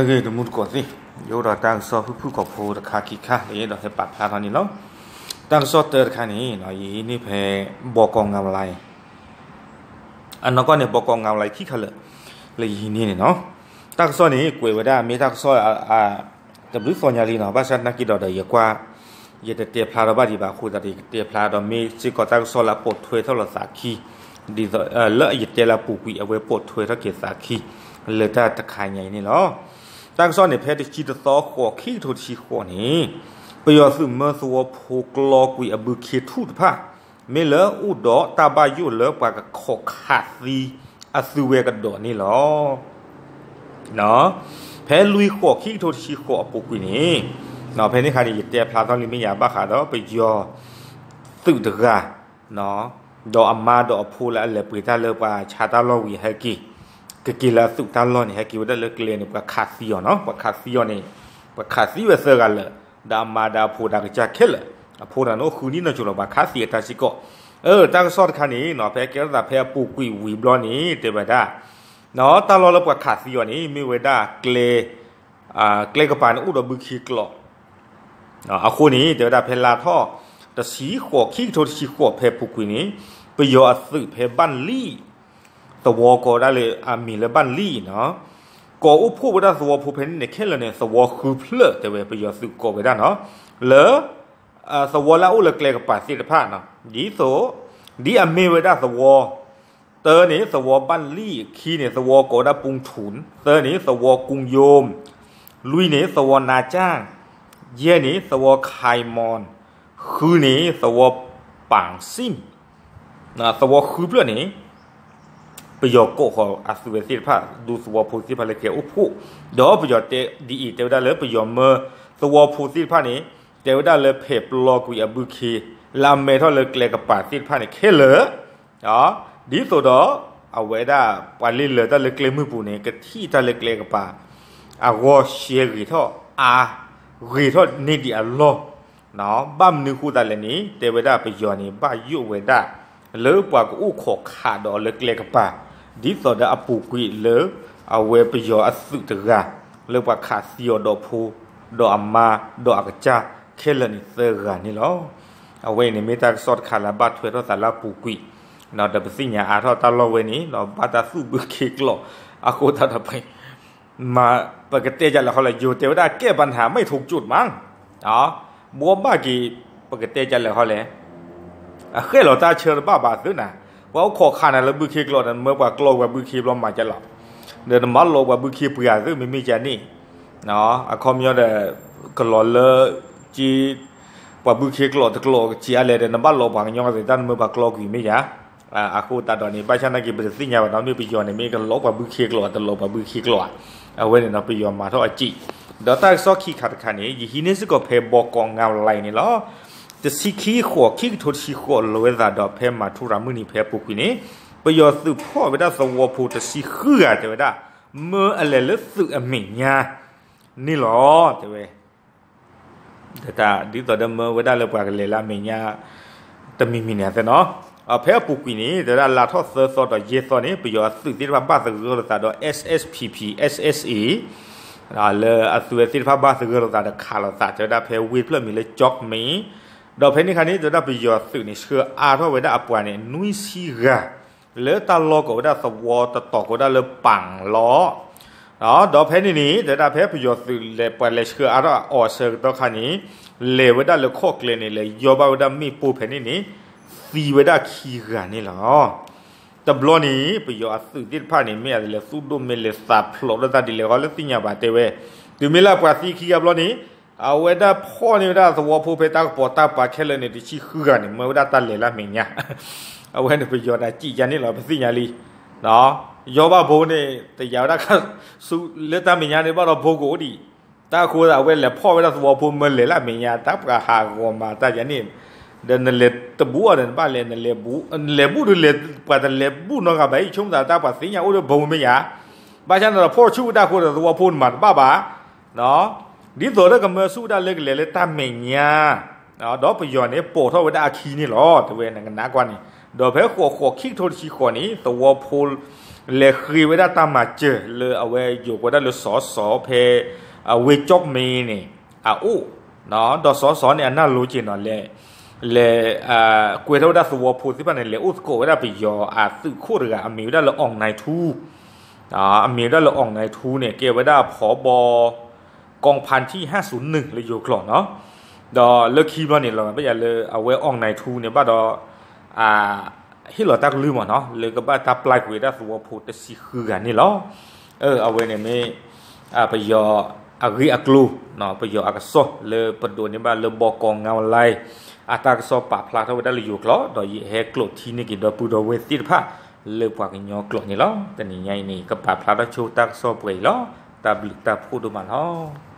ဂ့ၤတမူတကိးသ့ၣ်, ယအိၣ်ဒီးတၢ်ကစီၣ်ဖုၣ်ဖုၣ်ကိာ်ဖိတခါခံခါ လၢယအဲၣ်ဒိးဟဲပာ်ဖျါထီၣ်န့ၣ်လီၤ. တၢ်ကစီၣ်တၢတခါန့ၣ် ယဟံးန့ၢ်ဖဲ ဘီကီၢ်ငါဝလါအံၤ, အနီၢ်ကီၢ်န့ၣ် ဘီကီၢ်ငါဝလါအံၤခံခါလၢာ် လၢယဟံးန့ၢ်န့ၣ်လီၤ. တၢ်ကစီၣ်န့ၣ် ကွဲးဝဲဒၣ်မ့ၢ်တၢ်ကစီၣ် တဘျုးသီညါလံနီၤ, ဘၣ်ဆၣ်သနာ်က့ဒီး ဒီးယကွၢ် ယတတဲဖျါထီၣ်ဘၣ်ဒံးဘၣ်အဃိသတးဒီး ယကတဲဖျါဒီးမ့ၢ်စ့ၢ်ကီးတၢ်ကစီၣ်လၢအပိာ်ထွဲထီၣ်လိာ်သးခံ, ဒ်သိးလၢယတဲလၢအပူၤကွံာ် အဝဲပိာ်ထွဲထီၣ်က့ၤသးခံ လၢတၢ်တခါညါအံၤန့ၣ်လီၤ. တၢ်ကစီၣ်န့ၣ် ဖဲတဆံတသီ ဃိး ခံကထိတဆံဃိးန့ၣ် ပယီၤသုးမၢသဝီဖိကျီကွံာ်အဘုခ့ထူၣ်တဖၣ် မ့ၢ်လၢအိၣ်ဒီးတၢ်ဘၣ်ယိၣ်လၢပှၤကခိးခးသံအသုဝဲကဒီးန့ၣ်လီၤ. ဖဲလွံၢ် ဃိး ခံကထိတဆံဃိးအပူၤကွံာ်န့ၣ်, ဖဲန့ၣ်အခါန့ၣ် ယတဲဖျါထီၣ်လံမ့ၢ်ယၤ ဘၣ်ဃးဒီးပယီၤသုးတဂၤ ဒီးအမါဒီးအဖိလၢအလဲၤပှ့ၤတၢ်လၢပှၤဆါတၢ်လီၢ်ဝံၤဟဲက့ၤ, ကက့ၤလၢအသုးတၢ်လီၢ်န့ၣ် ဟဲက့ၤဝဲဒၣ်လၢကျဲန့ၣ် ပှၤခးသံအီၤနီၤ, ပှၤခးသံအီၤန့ၣ် ပှၤခးသံဝဲသၢဂၤလၢာ်, ဒီးအမါဒီးအဖိဒီးအကစၢ်ခဲလၢာ်, အဖိန့ၣ်အိၣ်ဃုနံၣ်နီၢ်ကၠိလီၤ ပှၤခးသံအတၢ်စ့ၢ်ကီး. အၢ တၢ်ကစီၣ်တခါန့ၣ်နီၤ ဖဲကဲထီၣ်သးဖဲအပူၤကွံာ်ဝံၤဘျီန့ၣ် တဲဝဲဒၣ် တၢ်လီၢ်လၢပှၤခးသံအီၤန့ၣ် မ့ၢ်ဝဲဒၣ်ကျဲ ကျဲကပၤန့ၣ်အိၣ်ဒီးဘုခ့ကျိာ် အဃိန့ၣ် တဲဝဲဒၣ်ဖဲလါထီၣ် တဆံဃိး ခံကထိတဆံဃိး ဖဲပူၤကွံာ်န့ၣ် ပယီၤအသုးဖဲဘၣ်လံၣ် သဝီကိးဒၣ်လၢအမံၤလၢဘၣ်လံၣ်နီၤ, ကိးအိၣ်ဖှိၣ်ဝဲဒၣ်သဝီဖိဖဲန့ၣ်န့ၣ် ခဲလၢာ်န့ၣ် သဝီဃုဖျၢၣ် တဲဝဲ ပယီၤသုးကိးဝဲဒၣ်နီၤ, လၢ သဝီလၢအအိၣ်လၢကျဲကပၤသ့ၣ်တဖၣ်နီၤ, ဒ်သိး ဒ်အမ့ၢ်ဝဲဒၣ်သဝီ တၢန့ၣ် သဝီဘၣ်လံၣ်, ခံန့ၣ် သဝီကိးဝဲဒၣ်ပူထူၣ်, သၢန့ၣ် သဝီကူယိမ်, လွံၢ်န့ၣ် သဝီနါကၢ်, ယဲၢ်န့ၣ် သဝီခၢၣ်မီၣ်, ဃုန့ၣ် သဝီပၣ်စံၣ်, သဝီဃုဖျၢၣ်န့ၣ် ပယီၤကိးဃီၤအသုးဝဲသ့ၣ်တဖၣ် ဒူသဝီဖိသ့ၣ်တဖၣ်လၢကအိၣ်ဖှိၣ်, ဒီးပယီၤတဲဒ်အံၤ တဲဝဲဒၣ်လၢပယီၤမၢသဝီဖိသ့ၣ်တဖၣ်န့ၣ် တဲဝဲဒၣ်လၢဖဲးပျီကွံာ်အဘုခ့ လၢအမဲထီၣ်လၢကျဲကပၤသ့ၣ်တဖၣ်န့ၣ်ခဲလၢာ်, ဒ်သိးဒီး အဝဲဒၣ်ပှၤလ့လၢာ်တၢ်လၢကျဲမုၢ်ပူၤန့ၣ် ကထံၣ်တၢ်လၢကျဲကပၤ အဂီၢ်ရှဲဂ့ၤထီၣ်အါ ဂ့ၤထီၣ်န့ၢ်ဒံးအလီၢ် ဘၣ်မနုၤဃိသတးလဲၣ်န့ၣ် တဲဝဲဒၣ်ပယီၤန့ၣ် ဘၣ်ယိၣ်ဝဲဒၣ် လၢပှၤကအိၣ်ခိးခးဒီးလၢကျဲကပၤ ဒ်သိးဒီးအပူၤကွံာ်လၢ အဝဲပယီၤအသုးတဂၤ လၢပှၤခးသံအီၤဒီးဖိ ဒီးအမါ ဒီးအကစၢ်ခဲလၢာ်န့ၣ်သၢဂၤန့ၣ်လီၤ. အဝဲအံၤန့ၣ်မ့ၢ်တၢ်ကစီၣ်တခါလၢအဘၣ်ထွဲထီၣ်သးလၢအပူၤကွံာ်, ဒီးပသ့ၣ်ညါအါထီၣ်တၢ်လီၢ်ဝဲန့ၣ် ဒီးဘၣ်တၢ်သူၣ်ဘုခ့ကျိာ် အဃိသတးဒီး မ့ၢ်ပကတဲကလဲာ်ဃီလဲၣ် ယိၤတဲဝဲဒၣ်ကဲပနၢ်မ့ၢ်ထိးကၠိတမး, ဘှီဘၣ်က့ၤ ပကတဲကလဲာ်ဃီလဲၣ်, အဃဲလီၤတၢ်ဆၢတဘၣ်ဘၣ်သုနၤ, ပှၤအိၣ်ခိးခးနၤလၢဘုခ့ကျိာ်ဒီး နမၢပှၤကျီဝဲဘုခ့ဘျီမၤကလဲာ်, ဒီးနမၤလီၤပှၤဘုခ့ပှ့ၤဧါသု မ့မ့ၢ်ကန့ၣ်, အခီပညီဒီး ကလီၤလၢ က့ ပှၤဘုခ့ကျိာ်တကျိာ်ကစံးအါလဲၣ်ဒီး နဘၣ်လီၤပှၤကညီကသ့ၣ် တၢ်နမၢပှၤကျီကွံာ်မ့ၢ်ယါ အဃိသတးဒီးန့ၣ် ဘၣ်ဆၣ်နာ်က့ ပတသ့ၣ်ညါဘၣ်နီၤ မ့ၢ်ပယီၤန့ၣ် မ့ၢ်ကလီၤပှၤဘုခ့ကျိာ် တလီၤပှၤဘုခ့ကျိာ်ဧါ, အဝဲန့ၣ်ဒီးပယီၤမၤထီၣ်အစံး, ဒီးတၢ်ကစီၣ်ခံခါတခါန့ၣ် ယဟံးန့ၢ်စ့ၢ်ကီးဖဲဘီကီၢ်ငါဝလါအံၤန့ၣ်လီၤ. တဆံခံ ဃိး ခံကထိတဆံဃိး လီၤဝဲသးဒီးဖဲမၤထူရၤမုၢ်နံၤဖဲအပူၤကွံာ်န့ၣ် ပယီၤသုးဖီၣ်ဝဲဒၣ်သဝီဖိတဆံဃုဂၤ တဲဝဲဒၣ် မၢအလဲၤလၢသုးအမဲာ်ညါန့ၣ်လီၤ တဲဝဲ ဒ်သိးဒီးမၢဝဲဒၣ်လၢပှၤကလဲၤလၢအမဲာ်ညါ တမံၤမံၤန့ၣ်သ့နီၤ, ဖဲအပူၤကွံာ်န့ၣ် တဲဝဲဒၣ်လါထီၣ်သၢသီဒီးယဲၢ်သီန့ၣ် ပယီၤအသုးသ့ၣ်တဖၣ်ဘၣ်သဂၢၢ်လိာ်သးဒီး SSPP SSA လၢအသုးဝဲသ့ၣ်တဖၣ်ဘၣ်သဂၢၢ်လိာ်သးဒီးခးလိာ်သး တဲဝဲဒၣ်ဖဲဝ့ၢ်ဖျၢၣ်မံၤလၢကၠီၣ်မံၤ, ဒီးဖဲန့ၣ်အခါန့ၣ် တဲဝဲဒၣ်ပယီၤသုးန့ၣ် ဆှၢအါထီၣ်ဝဲဒၣ်အပှၤန့ၣ် နွံဆံဂၤ လၢတၢ်လီၢ်ကိးဝဲဒၣ်သဝီတတီၤကိးဝဲဒၣ်လၢပၣ်လီၤ ဒီးဖဲန့ၣ်န့ၣ် တဲဝဲဒၣ်ဖဲပယီၤသုးလဲၤပှၤလဲၤဆှၢအါထီၣ်အီၤအဆၢကတီၢ်ခါန့ၣ် လဲၤဝဲဒၣ်လၢခီၣ်ကျဲန့ၣ် လဲၤယီၢ်ဘၣ်ဝဲဒၣ်မ့ၣ်ပိၢ်ဖဲန့ၣ်န့ၣ် သံဝဲဒၣ်ခံဂၤန့ၣ်လီၤ. တဘျီန့ၣ် ပယီၤအသုးသ့ၣ်တဖၣ်န့ၣ် မ့ၢ်အလဲၤသူၣ်ဒိၣ်မ့ၢ်လဲၤသးဖျိးထီၣ်တၢ်ဒ်လဲၣ်ဃီလၢသ့ၣ်ညါဘၣ်တဲဝဲ, တုၤမ့ၢ်လၢပှၤသံခံဂၤဘျီန့ၣ် အဝဲဒၣ်ဖီၣ်န့ၢ်ဝဲဒၣ်သဝီဖိဖဲတၢ်ကပီၤတၢ်ပာ်ခဲလၢာ်န့ၣ် တဆံဃုဂၤန့ၣ် မၢဝဲဒၣ်တၢ်လဲၤလၢအမဲာ်ညါ အဝဲန့ၣ်ပယီၤတၢ်စံးယါန့ၣ်လီၤ ပသ့ၣ်ညါလံ ယီၢ်ဘၣ်ဘိန့ၣ် တယာ်ဝဲဒၣ်ခါဆူ လၢတၢ်မဲာ်ညါန့ၣ်ဘၣ်ဒီးဘိကအိၣ်ဒံး, တၢ်အဃိသတး အဝဲလဲၤဖီၣ်ဝဲဒၣ်သဝီဖိမၢလဲၤလၢအမဲာ်ညါ တၢ်ပှၤဟးဂီၤမၤတၢ်ယါန့ၣ်, ဒီးနလဲၤတဘူးအီၤဒီးနဘၣ်လဲၤ နလဲၤဘူး နလဲၤဘူးဒုးလဲၤ ပှၤတလဲၤဘူးနီတဂၤဘၣ်အံၤ ဆိကမိၣ်သးတၢ်ပှၤသ့ၣ်ညါအိၣ်ဒီးဘိမ့ၢ်ယါ, ဘၣ်ဆၣ်န့ၣ်ဒီးဖီၣ်ဆူၣ်ဝဲဒၣ်အဃိဒီးသဝီဖိန့ၣ်မၤတဘၣ်ဘၣ် ဒ်သိးလၢကမၢဆူၣ်ဝဲဒၣ်လၢကလဲၤလၢတၢ်မဲာ်ညါ, ဒီးပယီၤန့ၣ် ပိာ်ထီၣ်ဝဲဒၣ်အခံန့ၣ်လီၤ တဲဝဲနကနၣ်ကွၢ်န့ၣ်, ဒီးဖဲဃိးဃိးခံကထိတဆံဃိးန့ၣ် သဝီဖိ လဲၤဃ့ဝဲဒၣ်တၢ်မၤစၢၤလၢအဝဲယိၤကွဲဒၣ်လၢစီၤစီၤဖဲ အဝ့ၢ်ကၠီၣ်မ့န့ၣ် အအိၣ်, ဒီးစီၤစီၤန့ၣ် အနၢ်လိၤက့ၤနီၤ လဲၤ လဲၤ ကွဲထီၣ်ဝဲဒၣ်သဝီဖိသ့ၣ်တဖၣ်န့ၣ် လဲၤအိၣ်သကိးဝဲဒၣ်ပယီၤအသုးခိၣ်တဂၤ အမံၤဝဲဒၣ်လၢ အောင်နိုင်ထူး, အမံၤဝဲဒၣ်လၢ အောင်နိုင်ထူးန့ၣ် ကဲဝဲဒၣ်ဖီဘီ กองพันที่ห้าศูนย์หนึ่ง လၢယိၤကျိာ်နီၤ, ဒီးလၢခံဘျီန့ၣ် လီၤဂာ်ဘၣ်ယၤလၢအဝဲ အောင်နိုင်ထူးန့ၣ် ဘၣ်ဒီး ဟ့ၣ်လီၤတၢ်ကလုၢ်မ့ၢ်နီၤ လၢကဘၣ်တၢ်ပျဲကွံာ်ဝဲဒၣ်သဝီဖိတဆံဃုဂၤန့ၣ်လီၤ. အဝဲန့ၣ်မ့ၢ် ပယီၤအဂ့ၢ်အကျိၤ, ပယီၤအကစီၣ်လၢပဒိးန့ၢ်ဘၣ်လၢ บก.ငါးออนไลน์ အတၢ်ကစီၣ်ပာ်ဖျါထီၣ်ဝဲဒၣ်လၢယိၤကျိာ် ဒီးယဟဲကျိးထံန့ၢ်က့ၤဒီပုၢ်ဒီဝဲၢ်သ့ၣ်တဖၣ် လၢပှၤကညီကျိာ်န့ၣ်လီၤ. တနံၤညါအံၤန့ၣ် ကပာ်ဖျါထီၣ်ဆိတၢ်ကစီၣ်ပှဲၤအံၤလီၤ. တၢ်ဘျုးတၢ်ဖှိၣ်ဒိၣ်မးလီၤ.